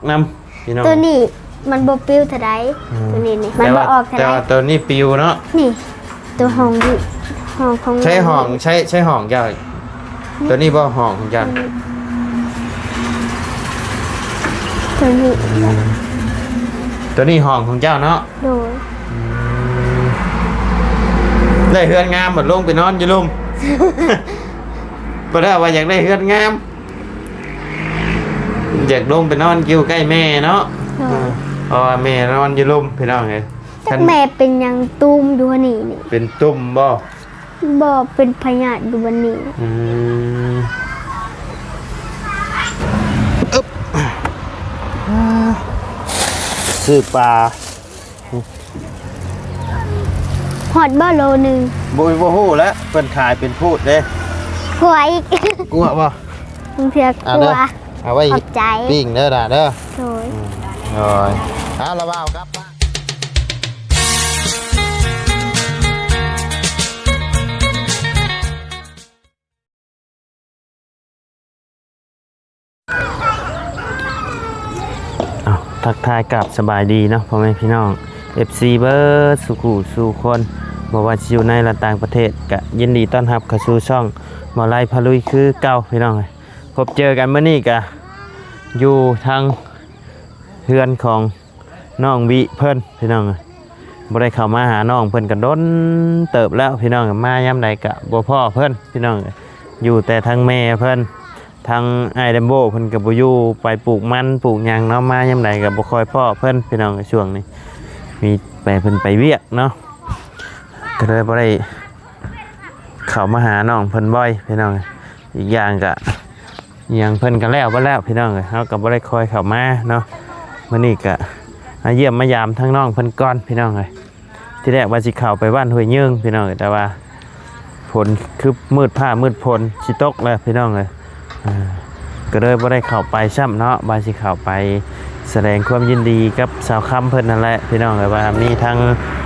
ນຳ ພີ່ນ້ອງ ໂຕນີ້ມັນບໍ່ປິວເທົ່າໃດ. ອືມ ໂຕນີ້ນີ້ ແຕ່ວ່າ ມັນບໍ່ອອກເທົ່າໃດ ແຕ່ວ່າໂຕນີ້ປິວເນາະ. ນີ້ ໂຕຫ້ອງຢູ່ ຫ້ອງຂອງ ໃຊ້ຫ້ອງ ໃຊ້ ໃຊ້ຫ້ອງເຈົ້າ ໂຕນີ້ບໍ່ຫ້ອງຂອງເຈົ້າ? ໂຕນີ້ ໂຕນີ້ຫ້ອງຂອງເຈົ້າເນາະ? ໂດຍ. ອືມ ໄດ້ເຮືອນງາມ ບັດລົງໄປນອນຢູ່ລຸ່ມ ບໍ່ໄດ້ວ່າຢາກໄດ້ເຮືອນງາມ ຢາກລົງໄປນອນຢູ່ໃກ້ແມ່ເນາະ. ໂດຍ. ອ່າ ເພາະວ່າແມ່ນອນຢູ່ລຸ່ມ ພີ່ນ້ອງເອີຍ. ຈັກແມ່ເປັນຫຍັງຕຸ່ມຢູ່ຫັ້ນນີ້ນີ້ ເປັນຕຸ່ມບໍ່? ບໍ່ ເປັນພະຍາດຢູ່ຫັ້ນນີ້. ອືມ ອຶບ ຊື້ປາ ຮອດບໍ່ໂລໜຶ່ງ? ບໍ່ ບໍ່ຮູ້ແລ້ວ ເພິ່ນຂາຍເປັນພູດເດ້. ກົວອີກ ກົວບໍ່? ບາງເທື່ອ ອ່າ ກົວ ເດີ ເອົາໄວ້ ຂອບໃຈ ປີ້ງເດີຫຼ້າເດີ. ໂດຍ. ອືມ ໂດຍ. ເອົາລະ ບ່າວກັບ ເອົາ ທັກທາຍກາບສະບາຍດີເນາະ ພໍ່ແມ່ພີ່ນ້ອງ ເອັຟຊີ ເບິດສູ່ຄູ່ສູ່ຄົນ ບໍ່ວ່າຊິຢູ່ໃນ ແລະ ຕ່າງປະເທດ ກະຍິນດີຕ້ອນຮັບເຂົ້າສູ່ຊ່ອງ ບ່າວໄລພາລຸຍຄືເກົ່າ ພີ່ນ້ອງເອີຍ. ພົບເຈີກັນມື້ນີ້ກະຢູ່ທາງເຮືອນຂອງ ນ້ອງວິເພິ່ນ ພີ່ນ້ອງເອີຍ. ບໍ່ໄດ້ເຂົ້າມາຫານ້ອງເພິ່ນກະດົນເຕີບແລ້ວ ພີ່ນ້ອງເອີຍ. ມາຍາມໃດກະບໍ່ພໍ້ເພິ່ນ ພີ່ນ້ອງເອີຍ. ຢູ່ແຕ່ທາງແມ່ເພິ່ນ ທາງອ້າຍແຣມໂບເພິ່ນກະບໍ່ຢູ່ ໄປປູກມັນປູກຫຍັງເນາະ. ມາຍາມໃດກະບໍ່ຄ່ອຍພໍ້ເພິ່ນ ພີ່ນ້ອງເອີຍ. ຊ່ວງນີ້ມີແຕ່ເພິ່ນໄປວຽກເນາະ ກະເລີຍບໍ່ໄດ້ເຂົ້າມາຫານ້ອງເພິ່ນບ່ອຍ ພີ່ນ້ອງເອີຍ. ອີກຢ່າງກະ ອີ່ຫຍັງເພິ່ນກະແລ້ວເບິດແລ້ວ ພີ່ນ້ອງເອີຍ. ເຮົາກະບໍ່ໄດ້ຄ່ອຍເຂົ້າມາເນາະ. ມື້ນີ້ກະມາຢ້ຽມມາຢາມທາງນ້ອງເພິ່ນກ່ອນ ພີ່ນ້ອງເອີຍ. ທີແລກວ່າຊິເຂົ້າໄປບ້ານຫ້ວຍຍືງ ພີ່ນ້ອງເອີຍ ແຕ່ວ່າຝົນຄືມືດຟ້າມືດຝົນຊິຕົກແລ້ວ ພີ່ນ້ອງເອີຍ. ເອີ ກະເລີຍບໍ່ໄດ້ເຂົ້າໄປຊ້ຳເນາະ ວ່າຊິເຂົ້າໄປສະແດງຄວາມຍິນດີກັບສາວຄຳເພິ່ນນັ້ນແຫຼະ ພີ່ນ້ອງເອີຍ ວ່າມີທັງ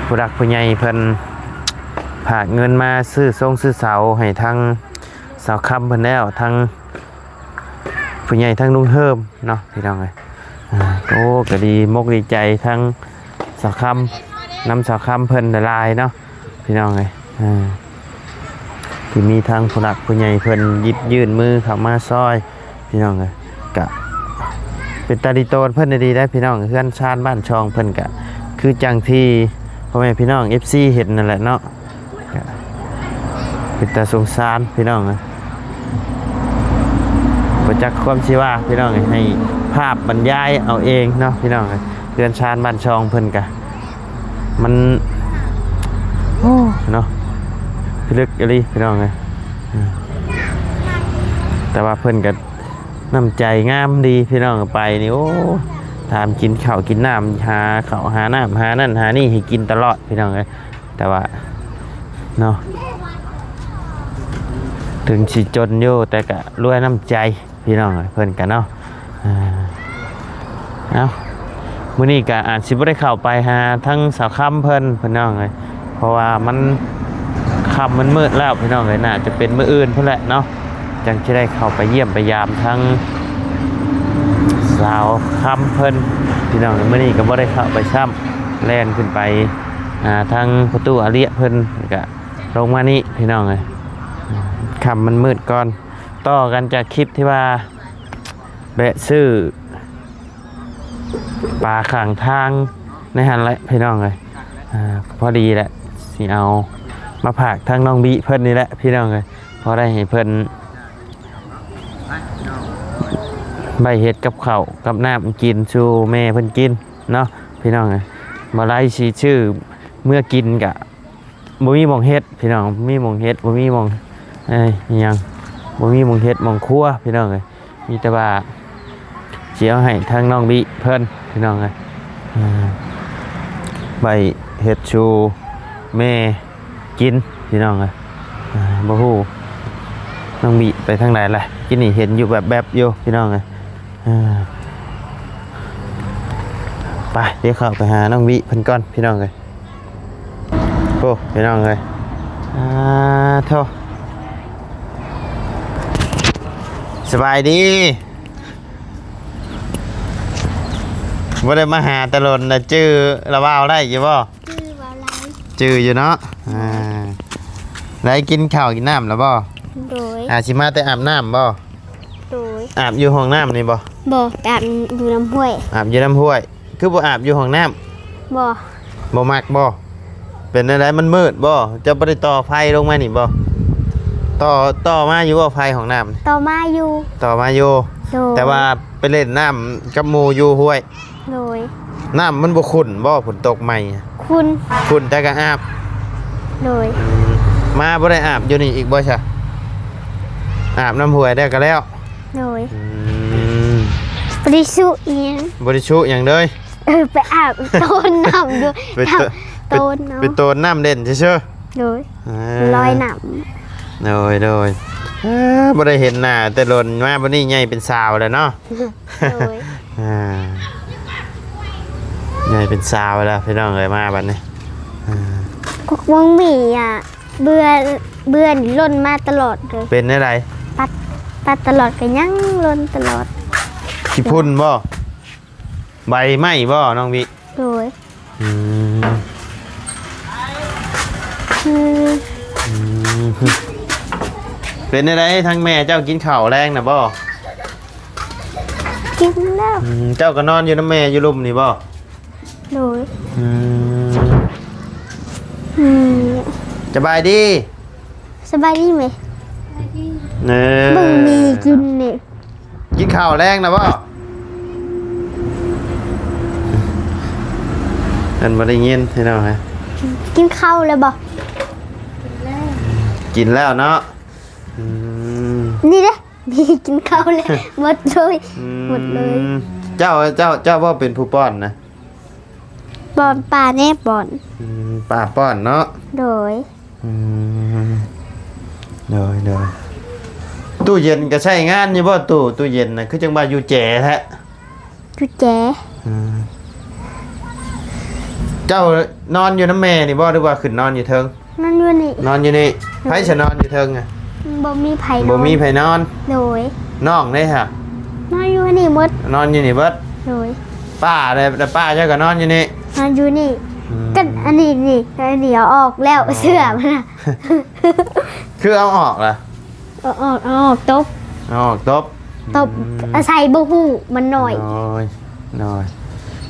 ຜູ້ຫຼັກຜູ້ໃຫຍ່ເພິ່ນຝາກເງິນມາຊື້ຊົງຊື້ເສົາໃຫ້ທາງ ສາວຄຳເພິ່ນແລ້ວ ທັງຜູ້ໃຫຍ່ ທັງລຸງເຮີມເນາະ ພີ່ນ້ອງເອີຍ. ອ່າ ໂອ້ ກະດີມົກດີໃຈທັງສາວຄຳ ນຳສາວຄຳເພິ່ນຫຼາຍໆເນາະ ພີ່ນ້ອງເອີຍ. ອ່າ ທີ່ມີທັງຜູ້ຫຼັກຜູ້ໃຫຍ່ເພິ່ນຢິບຍື່ນມືເຂົ້າມາຊ່ອຍ ພີ່ນ້ອງເອີຍ. ກະເປັນຕາດີໂຕນເພິ່ນດີໄດ໋ ພີ່ນ້ອງ. ເຮືອນຊານບ້ານຊ່ອງເພິ່ນກະຄືຈັ່ງທີ່ພໍ່ແມ່ພີ່ນ້ອງ ເອັຟຊີ ເຫັນນັ້ນແຫຼະເນາະ. ກະເປັນຕາສົງສານ ພີ່ນ້ອງເອີຍ. ບໍ່ຈັກຄວາມຊິວ່າ ພີ່ນ້ອງເອີຍ ໃຫ້ພາບບັນຍາຍເອົາເອງເນາະ ພີ່ນ້ອງເອີຍ. ເຮືອນຊານບ້ານຊ່ອງເພິ່ນກະມັນ ໂອ້ ເນາະ ພິລຶກອີ່ຫຼີ ພີ່ນ້ອງເອີຍ. ແຕ່ວ່າເພິ່ນກະ ນ້ຳໃຈງາມດີ ພີ່ນ້ອງ. ໄປນີ້ ໂອ້ ຖາມກິນເຂົ້າກິນນ້ຳ ຫາເຂົ້າຫານ້ຳ ຫານັ້ນຫານີ້ໃຫ້ກິນຕະຫຼອດ ພີ່ນ້ອງເອີຍ. ແຕ່ວ່າເນາະ ເຖິງຊິຈົນຢູ່ ແຕ່ກະລວຍນ້ຳໃຈ ພີ່ນ້ອງເອີຍ ເພິ່ນກະເນາະ. ອ່າ ເອົ້າ ມື້ນີ້ກະອາດຊິບໍ່ໄດ້ເຂົ້າໄປຫາທາງສາວຄຳເພິ່ນ ພີ່ນ້ອງເອີຍ. ເພາະວ່າມັນຄ່ຳມັນມືດແລ້ວ ພີ່ນ້ອງເອີຍ. ໜ້າຈະເປັນມື້ອື່ນພຸ້ນແຫຼະເນາະ ຈັ່ງຊິໄດ້ເຂົ້າໄປຢ້ຽມໄປຢາມທາງສາວຄຳເພິ່ນ ພີ່ນ້ອງເອີຍ. ມື້ນີ້ກະບໍ່ໄດ້ເຂົ້າໄປຊ້ຳ ແລ່ນຂຶ້ນໄປຫາທາງພໍ່ຕູ້ອາເລຍເພິ່ນ ກະລົງມານີ້ ພີ່ນ້ອງເອີຍ. ຄ່ຳມັນມືດກ່ອນ ຕໍ່ກັນຈາກຄລິບທີ່ວ່າແວະຊື້ ປາຂ້າງທາງໃນຫັ້ນແຫຼະ ພີ່ນ້ອງເອີຍ. ອ່າ ພໍດີແຫຼະ ຊິເອົາມາຝາກທາງນ້ອງບິເພິ່ນນີ້ແຫຼະ ພີ່ນ້ອງເອີຍ. ພໍໄດ້ໃຫ້ເພິ່ນໄວ້ເຮັດກັບເຂົ້າກັບນ້ຳກິນສູ່ແມ່ເພິ່ນກິນເນາະ ພີ່ນ້ອງເອີຍ. ບໍ່ໄດ້ຊິຊື້ເມືອກິນກະ ບໍ່ມີໝ່ອງເຮັດ ພີ່ນ້ອງ ບໍ່ມີໝ່ອງເຮັດ ບໍ່ມີໝ່ອງ ເອີຍ ອີ່ຫຍັງ ບໍ່ມີໝ່ອງເຮັດໝ່ອງຄົວ ພີ່ນ້ອງເອີຍ. ມີແຕ່ວ່າຊິເອົາໃຫ້ທາງນ້ອງບິເພິ່ນ ພີ່ນ້ອງເອີຍ ອ່າ ໄວ້ເຮັດສູ່ແມ່ກິນ ພີ່ນ້ອງເອີຍ. ອ່າ ບໍ່ຮູ້ນ້ອງບິໄປທາງໃດລະ ກີ້ນີ້ເຫັນຢູ່ແວບໆຢູ່ ພີ່ນ້ອງເອີຍ. ອ່າ ໄປ ດຽວເຂົ້າໄປຫານ້ອງບິເພິ່ນກ່ອນ ພີ່ນ້ອງເອີຍ. ໂອ້ ພີ່ນ້ອງເອີຍ ອ່າ ໂທ້ ສະບາຍດີ. ບໍ່ໄດ້ມາຫາແຕ່ດົນນະ ຈື່ລະວາວໄດ້ຢູ່ບໍ່? ຈື່ວາວໄລ ຈື່ຢູ່ເນາະ. ອ່າ ໄດ້ກິນເຂົ້າກິນນ້ຳແລ້ວບໍ່? ໂດຍ. ອາ ຊິມາແຕ່ອາບນ້ຳບໍ່? ໂດຍ. ອາບຢູ່ຫ້ອງນ້ຳນີ້ບໍ່? ບໍ່ ໄປອາບຢູ່ນ້ຳຫ້ວຍ. ອາບຢູ່ນ້ຳຫ້ວຍ. ຄືບໍ່ອາບຢູ່ຫ້ອງນ້ຳ? ບໍ່. ບໍ່ມັກບໍ່? ເປັນແນວໃດ ມັນມືດບໍ່? ເຈົ້າບໍ່ໄດ້ຕໍ່ໄຟລົງມານີ້ບໍ່? ຕໍ່ ຕໍ່ມາຢູ່ບໍ່ ໄຟຫ້ອງນ້ຳ? ຕໍ່ມາຢູ່. ຕໍ່ມາຢູ່. ໂດຍ. ແຕ່ວ່າໄປຫຼິ້ນນ້ຳກັບໝູ່ຢູ່ຫ້ວຍ. ໂດຍ. ນ້ຳມັນບໍ່ຂຸ່ນບໍ່ ຝົນຕົກໃໝ່? ຂຸ່ນ. ຂຸ່ນແຕ່ກໍອາບ. ໂດຍ. ອືມ ມາບໍ່ໄດ້ອາບຢູ່ນີ້ອີກບໍ່ຊະ? ອາບນ້ຳຫ້ວຍໄດ້ກໍແລ້ວ. ໂດຍ. ອືມ ບໍ່ໄດ້ຊຸອີ່ຫຍັງ. ບໍ່ໄດ້ຊຸຫຍັງເລີຍ. ເອີ ໄປອາບໂຕນນ້ຳຢູ່ ໄປໂຕ ໄປໂຕນເອົາ ໄປໂຕນນ້ຳເຫຼັ້ນຊື່ໆ. ໂດຍ. ອ່າ ລອຍນ້ຳ. ໂດຍ ໂດຍ. ເອີ ບໍ່ໄດ້ເຫັນໜ້າແຕ່ດົນ ມາບັດນີ້ໃຫຍ່ເປັນສາວແລ້ວເນາະ. ໂດຍ. ອ່າ ໃຫຍ່ເປັນສາວແລ້ວພີ່ນ້ອງເອີຍ ມາບັດນີ້. ອ່າ ພວກມັງມີອະ ເບື່ອ ເບື່ອນີ້ຫຼົ່ນມາຕະຫຼອດເລີຍ. ເປັນແນວໃດ? ປັດ ປັດຕະຫຼອດກໍຍັງຫຼົ່ນຕະຫຼອດ. ຂີ້ຝຸ່ນບໍ່? ໃບໄມ້ບໍ່ນ້ອງວິ? ໂດຍ. ອືມ ອືມ ອືມ ເປັນແນວໃດ ທາງແມ່ເຈົ້າກິນເຂົ້າແລງນະບໍ່? ກິນແລ້ວ. ອືມ ເຈົ້າກໍນອນຢູ່ນຳແມ່ຢູ່ລຸ່ມນີ້ບໍ່? ໂດຍ. ອືມ ອືມ ສະບາຍດີ. ສະບາຍດີແມ່. ເອີ ເບິ່ງມີກິນນີ້. ກິນເຂົ້າແລງແລ້ວບໍ່? ເພິ່ນບໍ່ໄດ້ຍິນພີ່ນ້ອງເອີຍ. ກິນເຂົ້າແລ້ວບໍ່? ກິນແລ້ວ ກິນແລ້ວເນາະ. ອືມ ນີ້ເດ້ ມີກິນເຂົ້າແລ້ວ ໝົດເລີຍ. ອືມ ໝົດເລີຍ. ເຈົ້າ ເຈົ້າ ເຈົ້າບໍ່ເປັນຜູ້ປ້ອນນະ? ປ້ອນ ປ້າແນ່ປ້ອນ. ອືມ ປ້າປ້ອນເນາະ. ໂດຍ. ອືມ ໂດຍ ໂດຍ. ຕູ້ເຢັນກໍໃຊ້ງານຢູ່ບໍ່? ຕູ້ ຕູ້ເຢັນນະ ຄືຈັ່ງວ່າຢູ່ແຈແທ້? ຢູ່ແຈ. ອືມ ເຈົ້ານອນຢູ່ນຳແມ່ນີ້ບໍ່ ຫຼືວ່າຂຶ້ນນອນຢູ່ເທິງ? ນອນຢູ່ນີ້. ນອນຢູ່ນີ້. ໂດຍ. ໃຜສະນອນຢູ່ເທິງອະ? ບໍ່ມີໃຜນອນ. ບໍ່ມີໃຜນອນ. ໂດຍ. ນ້ອງເດ້ຫະ? ນອນຢູ່ນີ້ໝົດ. ນອນຢູ່ນີ້ເບິດ. ໂດຍ. ປ້າເດ້ ປ້າເຈົ້າກໍນອນຢູ່ນີ້. ນອນຢູ່ນີ້. ອືມ ກັນອັນນີ້ນີ້ ອັນນີ້ເອົາອອກແລ້ວ. ອໍ ເສື້ອມັນນະ. ຄືເອົາອອກລະ? ເອົາອອກ ເອົາອອກຕົບ. ເອົາອອກຕົບ. ຕົບ. ອືມ ອາໄສບໍ່ຮູ້ ມັນໜ້ອຍ. ໂດຍ ໂດຍ.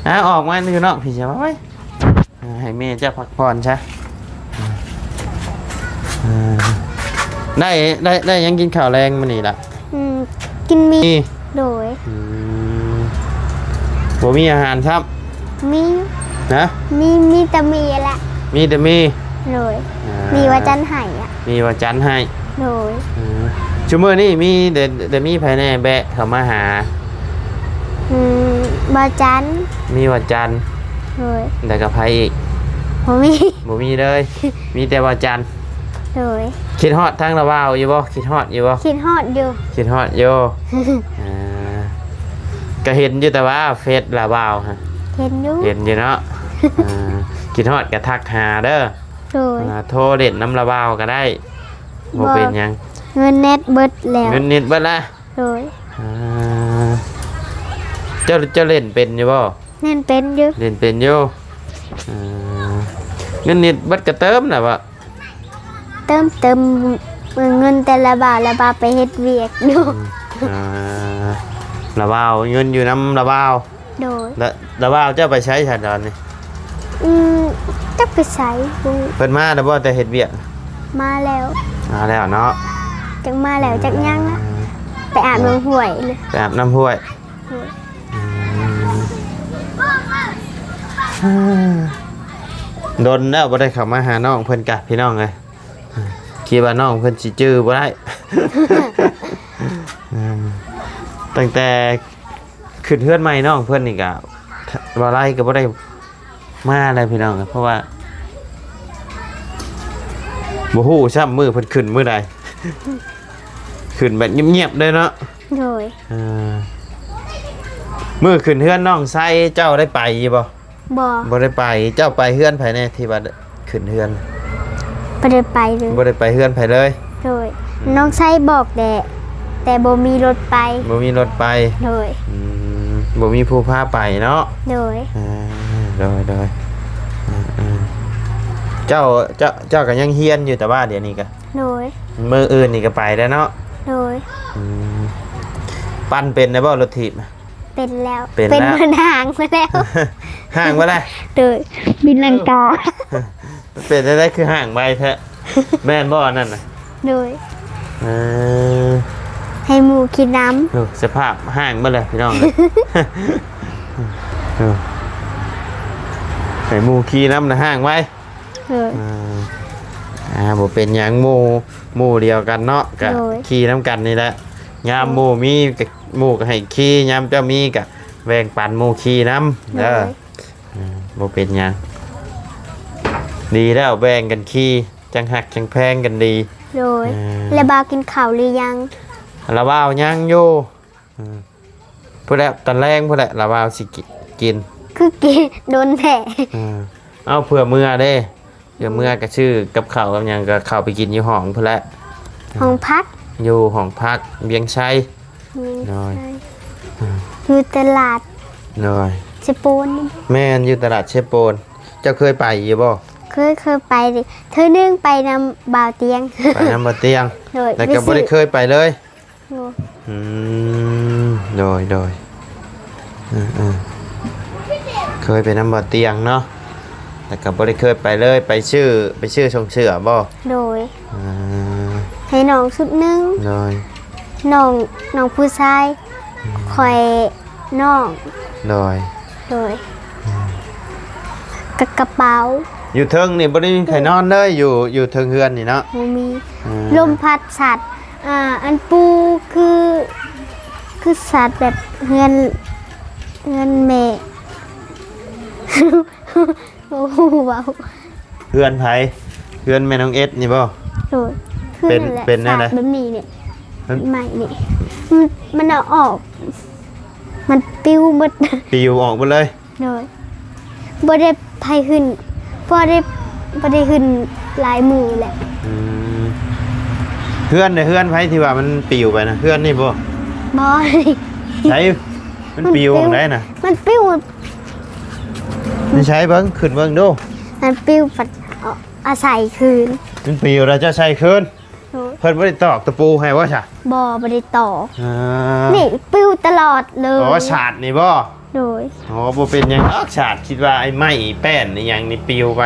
ອ່າ ອອກມາຢູ່ນອກພີ້ຊະ ໄປ ອ່າ ໃຫ້ແມ່ເຈົ້າພັກຜ່ອນຊະ. ອ່າ ໄດ້ ໄດ້ ໄດ້ຫຍັງກິນເຂົ້າແລງມື້ນີ້ລະ? ອືມ ກິນໝີ່. ໂດຍ. ອືມ ບໍ່ມີອາຫານຊ້ຳ? ມີ. ນະ? ມີ ມີແຕ່ໝີ່ແຫຼະ. ມີແຕ່ໝີ່. ໂດຍ. ອ່າ ໝີ່ວ່າຈັນໃຫ້ອະ. ໝີ່ວ່າຈັນໃຫ້. ໂດຍ. ອືມ ຊຸມື້ນີ້ມີແຕ່ ແຕ່ມີໃຜແດ່ແບະເຂົ້າມາຫາ? ອືມ ວ່າຈັນ. ມີວ່າຈັນ. ໂດຍ. ແລ້ວກໍໃຜອີກ? ບໍ່ມີ. ບໍ່ມີເລີຍ. ມີແຕ່ວ່າຈັນ. ໂດຍ. ຄິດຮອດທາງລາວາວຢູ່ບໍ່? ຄິດຮອດຢູ່ບໍ່? ຄິດຮອດຢູ່. ຄິດຮອດຢູ່. ອ່າ ກໍເຫັນຢູ່ແຕ່ວ່າເຟສລາວາວຫັ້ນ. ເຫັນຢູ່. ເຫັນຢູ່ເນາະ. ອ່າ ຄິດຮອດກໍທັກຫາເດີ. ໂດຍ. ອ່າ ໂທຫຼິ້ນນຳລາວາວກໍໄດ້. ບໍ່ ບໍ່ເປັນຫຍັງ. ເງິນເນັດເບິດແລ້ວ. ເງິນເນັດເບິດລະ? ໂດຍ. ອ່າ ເຈົ້າ ເຈົ້າຫຼິ້ນເປັນຢູ່ບໍ່? ຫຼິ້ນເປັນຢູ່. ຫຼິ້ນເປັນຢູ່. ອ່າ ເງິນເນັດເບິດກໍເຕີມລະບໍ່? ເຕີມ ເຕີມເງິນແຕ່ລະບ່າວ ລະບ່າວໄປເຮັດວຽກຢູ່. ອືມ ອ່າ ລະບ່າວ ເງິນຢູ່ນຳລະບ່າວ. ໂດຍ. ລະ ລະບ່າວເຈົ້າໄປໃສຊະຕອນນີ້? ອືມ ຈັກໄປໃສ ເພິ່ນມາແລ້ວບໍ່ ແຕ່ເຮັດວຽກ? ມາແລ້ວ. ມາແລ້ວເນາະ. ຈັກມາແລ້ວ ອືມ ຈັກຍັງນະ. ໄປອາບນ້ຳຫ້ວຍເລີຍ. ໄປອາບນ້ຳຫ້ວຍ. ໂດຍ. ອືມ ດົນແລ້ວບໍ່ໄດ້ເຂົ້າມາຫານ້ອງເພິ່ນກະ ພີ່ນ້ອງເອີຍ. ຄິດວ່ານ້ອງເພິ່ນຊິຈື່ບໍ່ໄດ້. ອືມ ຕັ້ງແຕ່ຂຶ້ນເຮືອນໃໝ່ນ້ອງເພິ່ນນີ້ກະ ບໍ່ໄດ້ ກໍບໍ່ໄດ້ມາແລ້ວ ພີ່ນ້ອງເອີຍ ເພາະວ່າບໍ່ຮູ້ຊ້ຳມື້ເພິ່ນຂຶ້ນມື້ໃດ. ຂຶ້ນແບບງຽບໆເລີຍເນາະ. ໂດຍ. ເອີ ມື້ຂຶ້ນເຮືອນນ້ອງໄຊເຈົ້າໄດ້ໄປຢູ່ບໍ່? ບໍ່ ບໍ່ໄດ້ໄປ. ເຈົ້າໄປເຮືອນໃຜແດ່ທີ່ວ່າຂຶ້ນເຮືອນ? ບໍ່ໄດ້ໄປເລີຍ. ບໍ່ໄດ້ໄປເຮືອນໃຜເລີຍ? ໂດຍ. ອືມ ນ້ອງໄຊບອກແດ່ ແຕ່ບໍ່ມີລົດໄປ. ບໍ່ມີລົດໄປ. ໂດຍ. ອືມ ບໍ່ມີຜູ້ພາໄປເນາະ. ໂດຍ ອ່າ ໂດຍ ໂດຍ ອ່າ ອ່າ ເຈົ້າ ເຈົ້າ ເຈົ້າກໍຍັງຮຽນຢູ່ ແຕ່ວ່າດຽວນີ້ກໍ ໂດຍ ມື້ອື່ນນີ້ກໍໄປແລ້ວເນາະ. ໂດຍ ອືມ ປັ່ນເປັນແລ້ວບໍ່ ລົດຖີບ? ເປັນແລ້ວ ເປັນແລ້ວ ເປັນ ມັນຫ່າງມາແລ້ວ ຫ່າງມາແລ້ວ. ໂດຍ ບິນລັງກາ ເອີ ມັນເປັນໄດ້ ຄືຫ່າງໄວແທ້ ແມ່ນບໍ່ອັນນັ້ນນະ? ໂດຍ ເອີ ໃຫ້ໝູ່ຂີ່ນຳ. ໂອ້ ສະພາບຫ່າງໝົດແລ້ວພີ່ນ້ອງເອີຍ ເອີ ໃຫ້ໝູ່ຂີ່ນຳນະ ຫ່າງໄວ. ເອີ ອ່າ ອ່າ ບໍ່ເປັນຫຍັງ ໝູ່ ໝູ່ດຽວກັນເນາະ ກະ ໂດຍ ຂີ່ນຳກັນນີ້ແຫຼະ. ຍາມ ໂດຍ ໝູ່ມີ ກະ ໝູ່ກໍໃຫ້ຂີ່ ຍາມເຈົ້າມີກະແບ່ງປັນໝູ່ຂີ່ນຳເດີ. ໂດຍ ອ່າ ບໍ່ເປັນຫຍັງ ດີແລ້ວ ແບ່ງກັນຂີ່ ຈັ່ງຮັກຈັ່ງແພງກັນດີ. ໂດຍ ອ່າ ແລ້ວບ່າວກິນເຂົ້າຫຼືຍັງ? ລະບ່າວຍັງຢູ່. ອ່າ ພຸ້ນແຫຼະ ຕອນແລງພຸ້ນແຫຼະ ລະບ່າວຊິກິ ກິນ ຄືກິນດົນແທ້. ອ່າ ເອົາ ເພື່ອເມືອເດ້ ເພື່ອເມືອກໍຊື້ກັບເຂົ້າກັບຫຍັງກໍເຂົ້າໄປກິນຢູ່ຫ້ອງພຸ້ນແຫຼະ ຫ້ອງພັກ ຢູ່ຫ້ອງພັກວຽງໄຊ. ວຽງໄຊ ໂດຍ ອ່າ ຢູ່ຕະຫຼາດ ໂດຍ ເຊໂປນ. ແມ່ນ ຢູ່ຕະຫຼາດເຊໂປນ. ເຈົ້າເຄີຍໄປຢູ່ບໍ່? ເຄີຍ ເຄີຍໄປເທື່ອໜຶ່ງ ໄປນຳບ່າວຕຽງ ໄປນຳບ່າວຕຽງ. ໂດຍ ແລ້ວກໍບໍ່ໄດ້ເຄີຍໄປເລີຍ. ໂດຍ ອືມ ໂດຍ ໂດຍ ເອີ ເອີ ເຄີຍໄປນຳບ່າວຕຽງເນາະ ແຕ່ກໍບໍ່ໄດ້ເຄີຍໄປເລີຍ. ໄປຊື້ ໄປຊື້ສົ່ງເສື້ອບໍ່? ໂດຍ ອ່າ ໃຫ້ນ້ອງຊຸດໜຶ່ງ. ໂດຍ ນ້ອງ ນ້ອງຜູ້ຊາຍ ອືມ ຂ້ອຍ ນ້ອງ. ໂດຍ ໂດຍ ອືມ ກະ ກະເປົາ. ຢູ່ເທິງນີ້ບໍ່ໄດ້ມີໃຜນອນເລີຍ ຢູ່ ຢູ່ເທິງເຮືອນນີ້ເນາະ? ບໍ່ມີ. ອືມ ລົມພັດສາດ ອ່າ ອັນປູຄື ຄືສາດແບບເຮືອນ ເຮືອນແມ່ ບໍ່ຮູ້ເວົ້າ. ເຮືອນໃຜ? ເຮືອນແມ່ນ້ອງເອັດນີ້ບໍ່? ໂດຍ ເປັນ ເປັນແນວໃດ? ສາດແບບນີ້ນີ້ ມັນ ໄມ້ນີ້ ມັນ ມັນເອົາອອກ ມັນປິວໝົດ ປິວອອກໝົດເລີຍ. ໂດຍ ບໍ່ໄດ້ໃຜຂຶ້ນ ບໍ່ໄດ້ ບໍ່ໄດ້ຂຶ້ນຫຼາຍມື້ແຫຼະ. ອືມ ເຮືອນເດ້ ເຮືອນໃຜທີ່ວ່າມັນປິວໄປນະ? ເຮືອນນີ້ບໍ່? ບໍ່ ໃສ? ມັນປິວໝ່ອງໃດນະ? ມັນປິວ ນີ້ໃສເບິ່ງ ຂຶ້ນເບິ່ງດູ. ມັນປິວ ເອົາ ເອົາໃສ່ຄືນ. ມັນປິວແລ້ວເຈົ້າໃສ່ຄືນ? ໂດຍ ເພິ່ນບໍ່ໄດ້ຕອກຕະປູໃຫ້ບໍ່ຊະ? ບໍ່ ບໍ່ໄດ້ຕອກ. ອ່າ ນີ້ປິວຕະຫຼອດເລີຍ. ອໍ ສາດນີ້ບໍ່? ໂດຍ ອໍ ບໍ່ເປັນຫຍັງດອກ ສາດ ຄິດວ່າໄອ້ໄມ້ແປ້ນອີ່ຫຍັງນີ້ປິວໄປ.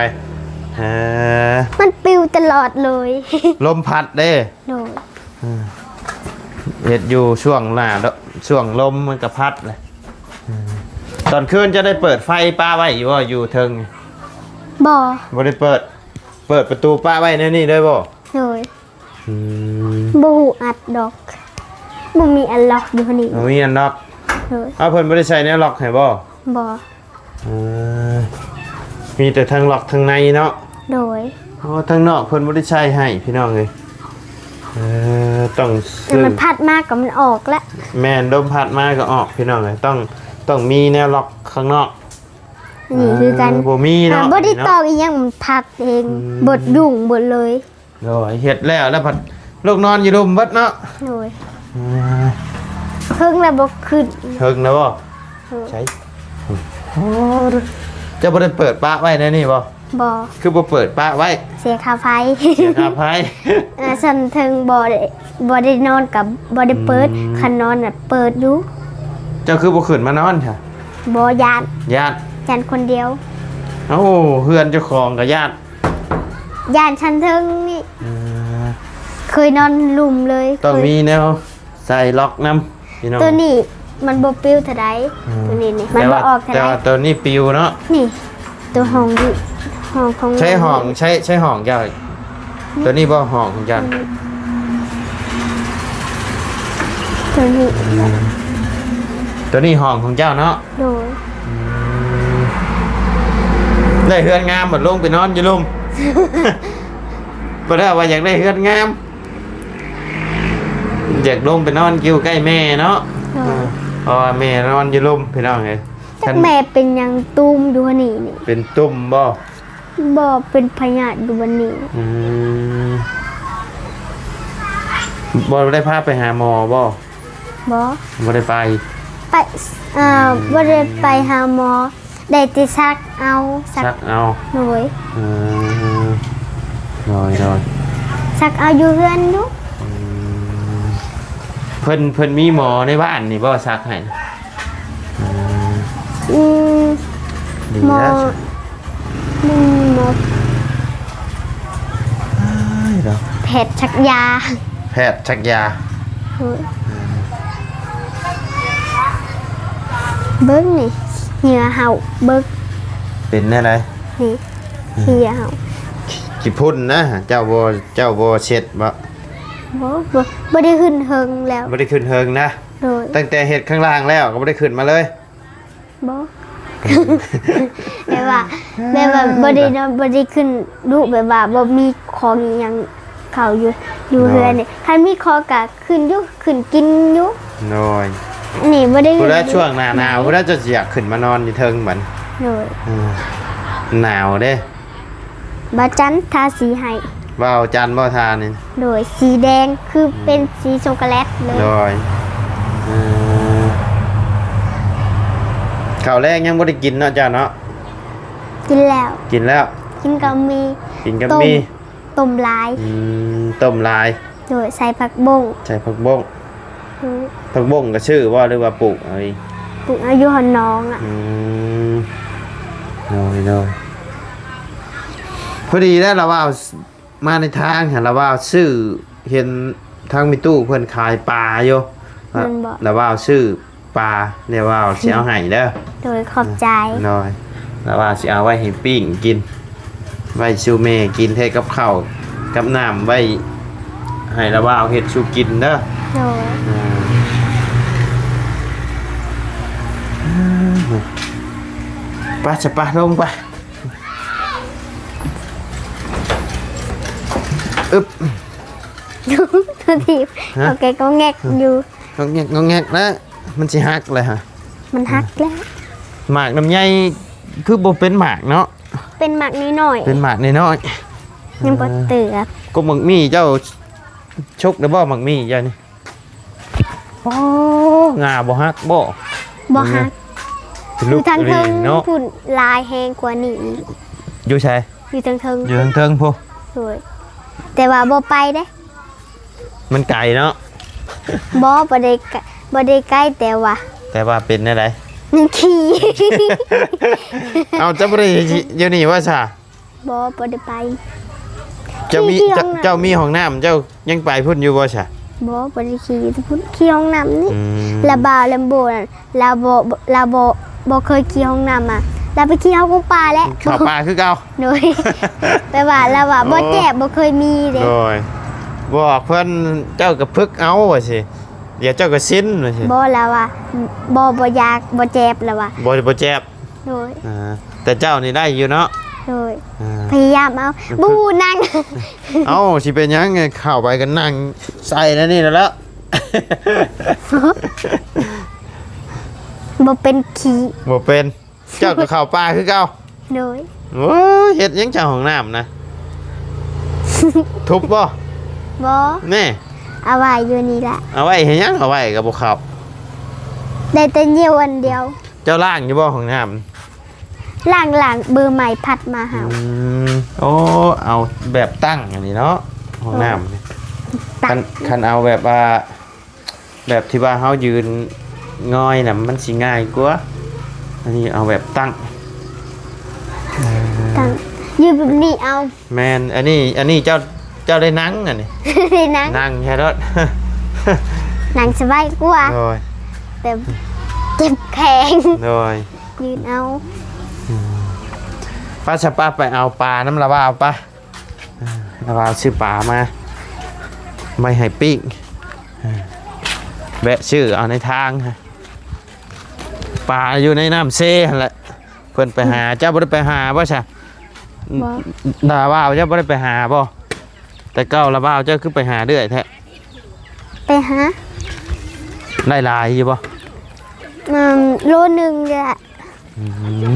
ເອີ ມັນປິວຕະຫຼອດເລີຍ ລົມພັດເດ້. ໂດຍ ເອີ ເຮັດຢູ່ຊ່ວງໜ້າ ຊ່ວງລົມມັນກໍພັດແຫຼະ. ເອີ ຕອນຄືນເຈົ້າໄດ້ເປີດໄຟປະໄວ້ຢູ່ບໍ່ ຢູ່ເທິງ? ບໍ່ ບໍ່ໄດ້ເປີດ. ເປີດປະຕູປະໄວ້ແນວນີ້ເລີຍບໍ່? ໂດຍ ອືມ ບໍ່ຮູ້ອັດດອກ ບໍ່ມີອັນລັອກຢູ່ນີ້ ບໍ່ມີອັນລັອກ. ໂດຍ ເອົາ ເພິ່ນບໍ່ໄດ້ໃສ່ແນວລັອກໃຫ້ບໍ່? ບໍ່ ເອີ ມີແຕ່ທາງລັອກທາງໃນເນາະ. ໂດຍ ອໍ ທາງນອກເພິ່ນບໍ່ໄດ້ໃສ່ໃຫ້ພີ່ນ້ອງເອີຍ. ເອີ ຕ້ອງ ແຕ່ມັນພັດມາກໍມັນອອກແຫຼະ. ແມ່ນ ລົມພັດມາກໍອອກພີ່ນ້ອງເອີຍ. ຕ້ອງ ຕ້ອງມີແນວລັອກຂ້າງນອກ. ນີ້ຄືກັນ ເອີ ບໍ່ມີເນາະ ບໍ່ໄດ້ຕອກອີ່ຫຍັງ ມັນພັດເອງ. ອືມ ເບິດດຸ້ງເບິດເລີຍ. ໂດຍ ເຮັດແລ້ວ ແລ້ວພັດລູກນອນຢູ່ລຸ່ມເບິດເນາະ. ໂດຍ ເອີ ເທິງແລ້ວບໍ່ຂຶ້ນ ເທິງແລ້ວບໍ່? ໂດຍ ໃສ? ໂອ້ ເຈົ້າບໍ່ໄດ້ເປີດປະໄວ້ໃນນີ້ບໍ່? ບໍ່ ຄືບໍ່ເປີດປະໄວ້? ເສຍຄ່າໄຟ ເສຍຄ່າໄຟ. ເອີ ຊັ້ນເທິງບໍ່ໄດ້ ບໍ່ໄດ້ນອນກັບບໍ່ໄດ້ເປີດ. ອືມ ຄັນນອນນະເປີດຢູ່. ເຈົ້າຄືບໍ່ຂຶ້ນມານອນຊະ? ບໍ່ ຢ້ານ ຢ້ານ ຢ້ານຄົນດຽວ. ເອົ້າ ເຮືອນເຈົ້າຂອງກໍຢ້ານ ຢ້ານຊັ້ນເທິງນີ້. ເອີ ເຄີຍນອນລຸ່ມເລີຍ. ຕ້ອງມີແນວໃສ່ລັອກນຳພີ່ນ້ອງ. ໂຕນີ້ມັນບໍ່ປິວເທົ່າໃດ. ອືມ ໂຕນີ້ນີ້ມັນບໍ່ອອກເທົ່າໃດ. ແຕ່ວ່າໂຕນີ້ປິວເນາະ. ນີ້ ໂຕຫ້ອງຢູ່ ຫ້ອງຂອງ ໃຊ້ຫ້ອງ ໃຊ້ ໃຊ້ຫ້ອງເຈົ້າ. ໂຕນີ້ບໍ່ຫ້ອງຂອງເຈົ້າ? ໂຕນີ້ ອືມ ໂຕນີ້ຫ້ອງຂອງເຈົ້າເນາະ. ໂດຍ ອືມ ໄດ້ເຮືອນງາມບັດລົງໄປນອນຢູ່ລຸ່ມ. ບໍ່ໄດ້ວ່າຢາກໄດ້ເຮືອນງາມ ຢາກລົງໄປນອນຢູ່ໃກ້ແມ່ເນາະ. ໂດຍ ເອີ ເພາະວ່າແມ່ນອນຢູ່ລຸ່ມພີ່ນ້ອງເອີຍ. ຈັກແມ່ເປັນຫຍັງຕຸ້ມຢູ່ຫັ້ນນີ້ນີ້. ເປັນຕຸ່ມບໍ່? ບໍ່ ເປັນພະຍາດຢູ່ຫັ້ນນີ້. ອືມ ບໍ່ໄດ້ພາໄປຫາໝໍບໍ່? ບໍ່ ບໍ່ໄດ້ໄປ. ໄປ ອ່າ ອືມ ບໍ່ໄດ້ໄປຫາໝໍ ໄດ້ແຕ່ສັກເອົາ ສັກ ສັກເອົາ ໂດຍ ເອີ ໂດຍ ໂດຍ ສັກເອົາຢູ່ເຮືອນຢູ່ ອືມ ເພິ່ນ ເພິ່ນມີໝໍໃນບ້ານນີ້ບໍ່ສັກໃຫ້? ອືມ ອືມ ດີແລ້ວ ໝໍ ໜຶ່ງໝໍ ອ້າຍເນາະ ແພດສັກຢາ ແພດສັກຢາ ໂດຍ ເບິ່ງນີ້ ເຫື່ອເຫົ່າເບິ່ງ ເປັນແນວໃດ? ນີ້ ເຫື່ອເຫົ່າ ຂີ້ຝຸ່ນນະ ເຈົ້າບໍ່ ເຈົ້າບໍ່ເຊັດບໍ່? ບໍ່ ບໍ່ ບໍ່ໄດ້ຂຶ້ນເຖິງແລ້ວ ບໍ່ໄດ້ຂຶ້ນເຖິງນະ ໂດຍ ຕັ້ງແຕ່ເຮັດຂ້າງລ່າງແລ້ວກໍບໍ່ໄດ້ຂຶ້ນມາເລີຍ? ບໍ່ ແບບວ່າ ແບບວ່າບໍ່ໄດ້ນອນ ບໍ່ໄດ້ຂຶ້ນດຸ ແບບວ່າບໍ່ມີຂອງອີ່ຫຍັງເຂົ້າຢູ່ ຢູ່ເຮືອນນີ້ ຄັນມີຂອງກະຂຶ້ນຢູ່ ຂຶ້ນກິນຢູ່ ໂດຍ ນີ້ບໍ່ໄດ້ຂຶ້ນ ຜູ້ໃດຊ່ວງໜ້າໜາວ ຜູ້ໃດຈະຢາກຂຶ້ນມານອນຢູ່ເທິງບັດ ໂດຍ ເອີ ໜາວເດ້ ບ່າວຈັນທາສີໃຫ້ ບ່າວຈັນບໍ່ທານີ້ ໂດຍ ສີແດງຄືເປັນ ອືມ ສີຊັອກໂກແລັດເລີຍ ໂດຍ ເອີ ເຂົ້າແລງຍັງບໍ່ໄດ້ກິນເນາະເຈົ້າເນາະ? ກິນແລ້ວ ກິນແລ້ວ ກິນກັບໝີ່ ກິນກັບໝີ່ ຕົ້ມ ຕົ້ມຫຼາຍ ອືມ ຕົ້ມຫຼາຍ ໂດຍ ໃສ່ຜັກບົ້ງ ໃສ່ຜັກບົ້ງ ອືມ ຜັກບົ້ງກໍຊື້ບໍ່ ຫຼືວ່າປູກເອົາເອງ? ປູກເອົາຢູ່ຫົນໜອງອະ ອືມ ໂດຍ ໂດຍ ພໍດີແລ້ວລະວ່າ ມາໃນທາງຫັ້ນລະວ່າຊື້ ເຫັນທາງແມ່ຕູ້ເພິ່ນຂາຍປາຢູ່ ແມ່ນບໍ່? ລະວ່າຊື້ປາ ລະວ່າຊິເອົາໃຫ້ເດີ ໂດຍ ຂອບໃຈ ໂດຍ ລະວ່າຊິເອົາໄວ້ໃຫ້ປີ້ງກິນ ໄວ້ສູ່ແມ່ກິນ ເຮັດກັບເຂົ້າກັບນ້ຳໄວ້ ໃຫ້ລະວ່າເຮັດສູ່ກິນເດີ ໂດຍ ອ່າ ໄປຊະ ໄປ ລົງໄປ. ອຶບ ໂທດທີບ ຮະ? ເອົາແກະກໍແງກຢູ່ ກໍແງກ ກໍແງກແລ້ວ ມັນຊິຫັກເລີຍຫະ ມັນຫັກແລ້ວ ໝາກນ້ຳໃຍຄືບໍ່ເປັນໝາກເນາະ ເປັນໝາກນ້ອຍໆ ເປັນໝາກນ້ອຍໆ ຍັງບໍ່ເຕີບ ເອີ ກໍໝາກມີ້ເຈົ້າ ສຸກແລ້ວບໍ່ໝາກມີ້ເຈົ້ານີ້? ອໍ ງາບໍ່ຫັກບໍ່? ບໍ່ຫັກ ເປັນລູກ ຢູ່ທາງເທິງ ເນາະ ພຸ້ນຫຼາຍແຮງກວ່ານີ້ອີກ ຢູ່ໃສ? ຢູ່ທາງເທິງ ຢູ່ທາງເທິງພຸ້ນ ໂດຍ ແຕ່ວ່າບໍ່ໄປເດ້ ມັນໄກເນາະ ບໍ່ ບໍ່ໄດ້ ບໍ່ໄດ້ໄກ ແຕ່ວ່າ ແຕ່ວ່າເປັນແນວໃດ? ມັນຂີ້ ເອົ້າ ເຈົ້າບໍ່ໄດ້ຢູ່ນີ້ວ່າຊະ? ບໍ່ ບໍ່ໄດ້ໄປ ເຈົ້າມີ ຂີ່ ເຈົ້າ ຫ້ອງນ້ຳ ເຈົ້າມີຫ້ອງນ້ຳ ເຈົ້າຍັງໄປພຸ້ນຢູ່ບໍ່ຊະ? ບໍ່ ບໍ່ໄດ້ຂີ່ຢູ່ພຸ້ນ ຂີ່ຫ້ອງນ້ຳນີ້ ອືມ ລະບ່າວແລມໂບນັ້ນ ລາວບໍ່ ລາວບໍ່ ບໍ່ເຄີຍຂີ່ຫ້ອງນ້ຳມາ ລາວໄປຂີ່ເຂົ້າປ່າແຫຼະ ເຂົ້າປ່າຄືເກົ່າ ໂດຍ ແປວ່າລາວວ່າ ໂອ້ ບໍ່ແຈບ ບໍ່ເຄີຍມີເດ້ ໂດຍ ບອກເພິ່ນ ເຈົ້າກໍຝຶກເອົາວ່າຊີ້ ດຽວເຈົ້າກໍຊິນວ່າຊີ້ ບໍ່ ລາວວ່າ ບໍ່ ບໍ່ຢາກ ບໍ່ແຈບ ລາວວ່າ ບໍ່ ບໍ່ແຈບ ໂດຍ ອ່າ ແຕ່ເຈົ້ານີ້ໄດ້ຢູ່ເນາະ ໂດຍ ອ່າ ພະຍາຍາມເອົາ ບໍ່ຮູ້ນັ່ງ ເອົ້າ ຊິເປັນຫຍັງ ເຂົ້າໄປກໍນັ່ງໃສ່ແນວນີ້ແລ້ວ ບໍ່ເປັນຂີ້ ບໍ່ເປັນ ເຈົ້າກໍເຂົ້າປ່າຄືເກົ່າ ໂດຍ ໂອ້ຍ ເຮັດຫຍັງເຈົ້າຫ້ອງນ້ຳນະ ທຸບບໍ່? ບໍ່ ແນ່ ເອົາໄວ້ຢູ່ນີ້ລະ ເອົາໄວ້ເຮັດຫຍັງ ເອົາໄວ້ກໍບໍ່ເຂົ້າ ໄດ້ແຕ່ຍ່ຽວອັນດຽວ ເຈົ້າລ້າງຢູ່ບໍ່ຫ້ອງນ້ຳ? ລ້າງ ລ້າງ ເບີໃໝ່ພັດມາເຮົາ ອືມ ໂອ້ ເອົາແບບຕັ້ງອັນນີ້ເນາະ ຫ້ອງນ້ຳ ເອີ ຕັ້ງ ຄັນ ຄັນເອົາແບບວ່າ ແບບທີ່ວ່າເຮົາຢືນງອຍນະ ມັນຊິງ່າຍກວ່າ ອັນນີ້ເອົາແບບຕັ້ງ ຕັ້ງ ຢືນແບບນີ້ເອົາ ແມ່ນ ອັນນີ້ ອັນນີ້ເຈົ້າ ເຈົ້າໄດ້ນັ່ງອັນນີ້ ໄດ້ນັ່ງ ນັ່ງແທ້ໂລດ ນັ່ງສະບາຍກວ່າ ໂດຍ ແຕ່ເຈັບແຂງ ໂດຍ ຢືນເອົາ ອືມ ໄປຊະ ໄປ ໄປເອົາປານຳລາວາວ ໄປ ລາວາວຊື້ປາມາ ໄວ້ໃຫ້ປີ້ງ ແວະຊື້ເອົາໃນທາງ ປາຢູ່ໃນນ້ຳເຊຫັ້ນແຫຼະ ເພິ່ນໄປຫາ ເຈົ້າບໍ່ໄດ້ໄປຫາບໍ່ຊະ? ບໍ່ ລາວາວເຈົ້າບໍ່ໄດ້ໄປຫາບໍ່? ແຕ່ເກົ່າລາວາວເຈົ້າຄືໄປຫາເລື້ອຍແທ້? ໄປຫາ ໄດ້ຫຼາຍຢູ່ບໍ່? ອືມ ໂລໜຶ່ງແຫຼະ ອືມ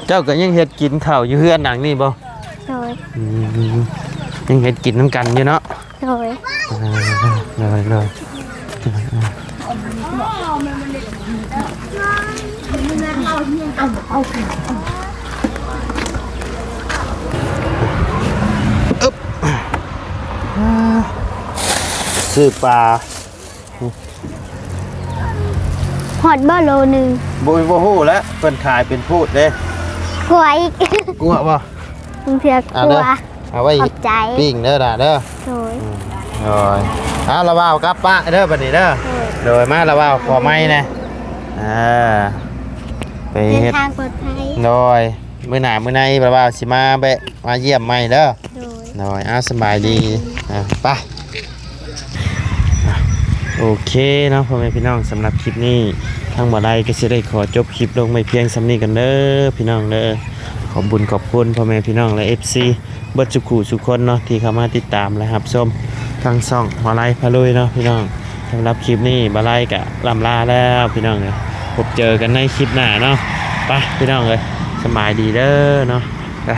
ເຈົ້າກໍຍັງເຮັດກິນເຂົ້າຢູ່ເຮືອນຫຼັງນີ້ບໍ່? ໂດຍ ອືມ ຍັງເຮັດກິນນຳກັນຢູ່ເນາະ? ໂດຍ ອ່າ ໂດຍ ໂດຍ ອຶບ ຊື້ປາ ຮອດບໍ່ໂລໜຶ່ງ? ບໍ່ ບໍ່ຮູ້ແຫຼະ ເພິ່ນຂາຍເປັນພູດເດ້. ກົວອີກ ກົວບໍ່? ບາງເທື່ອ ອ່າ ກົວ ເດີ ເອົາໄວ້ ຂອບໃຈ ປີ້ງເດີຫຼ້າເດີ. ໂດຍ ອືມ ໂດຍ. ເອົາ ລະວ່າວກັບປະເດີບັດນີ້ເດີ. ໂດຍ ໂດຍ ມາ ລະວ່າວຂໍໄມ້ແດ່. ເອີ ໄປເຮັດ ເດີນທາງປອດໄພ. ໂດຍ ມື້ໜ້າມື້ໃນ ລະວ່າວຊິມາແວະມາຢ້ຽມໃໝ່ເດີ. ໂດຍ ໂດຍ ເອົາ ສະບາຍດີ ສະບາຍດີ ອ່າ ໄປ. ອ່ະ ໂອເຄເນາະ ພໍ່ແມ່ພີ່ນ້ອງ, ສຳລັບຄລິບນີ້ ທາງບ່າວໄລກໍຊິໄດ້ຂໍຈົບຄລິບລົງໄວ້ພຽງສ່ຳນີ້ກ່ອນເດີພີ່ນ້ອງເດີ. ຂອບບຸນຂອບຄຸນພໍ່ແມ່ພີ່ນ້ອງ ແລະ ເອັຟຊີ ເບິດສູ່ຄູ່ສູ່ຄົນເນາະ ທີ່ເຂົ້າມາຕິດຕາມ ແລະ ຮັບຊົມທາງຊ່ອງບ່າວໄລພາລຸຍເນາະພີ່ນ້ອງ. ສຳລັບຄລິບນີ້ ບ່າວໄລກໍລ່ຳລາແລ້ວພີ່ນ້ອງເອີຍ, ພົບເຈີກັນໃນຄລິບໜ້າເນາະ. ໄປພີ່ນ້ອງເອີຍ, ສະບາຍດີເດີເນາະ. ໄປ.